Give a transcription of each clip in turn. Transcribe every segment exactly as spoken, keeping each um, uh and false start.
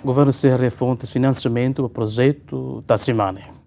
Governu sei haree fontes finansiamentu ba projetu Tasi Mane.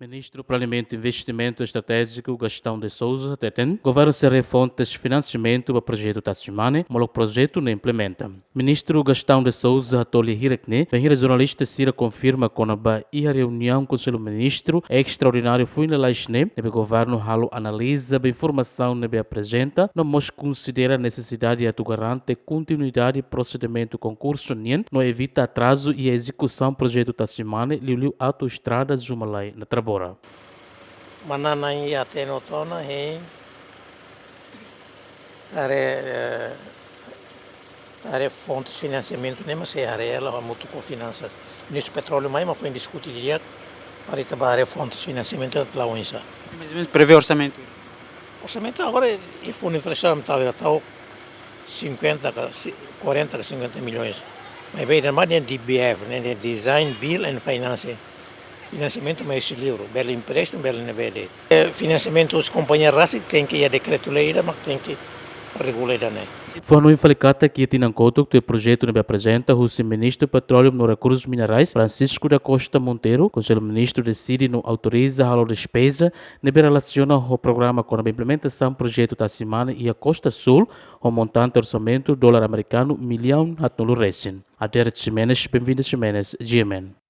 Ministru Planeamentu, Investimentu Estratéjiku Gastão de Sousa hateten, governu sei haree fontes finansiamentu ba projetu Tasi Mane, molok projetu ne'e implementa. Ministru Gastão de Sousa hato'o lia hirak ne'e bainhira jornalista sira konfirma kona-ba iha reuniaun Konsellu Ministru estraordináriu foin lalais ne'e, ne'ebé governu halo analiza ba informasaun ne'ebé aprezenta, no mós konsidera nesesidade atu garante kontinuidade prosedimentu konkursu nian, no evita atrazu iha ezekusaun projetu Tasi Mane, liuliu autoestrada Zumalai Natrabora. Manán-na'in iha T N O to'o ona hein, haree, eh, haree fontes finansiamentu ne'e mak sei haree hela hamutuk ho finansas. Ministru Petróleu mai mak foin diskute didi'ak para ita bá haree fontes finansiamentu atu la'o oinsá. Mais ou menos prevê orsamentu? Orsamentu agora é, é fundo infraestrutura, entaun ita tau cinquenta ka, si-, quarenta ka cinquenta milhões. Maibé ida-ne'e mak D B F, ne'e, ne'e Design, Build and Finance. Finansiamentu mai husi livru, bele empréstimu, bele ne'ebé de'it. Eh, finansiamentu husi kompañia rasik tenke iha dekretu-lei ida mak tenke regula ida-ne'e. Fó-hanoin fali katak iha tinan kotuk tuir projetu ne'ebé aprezenta husi Ministru Petróleu no Rekursus Minerais, Francisco da Costa Monteiro, Konsellu Ministru deside no autoriza halo despeza ne'ebé relasiona ho programa kona-ba implementasaun projetu Tasi Mane iha Kosta Súl, ho montante orsamentu dolar amerikanu millaun haatnulu resin. Adérito Ximenes, Benvinda Ximenes, G M N.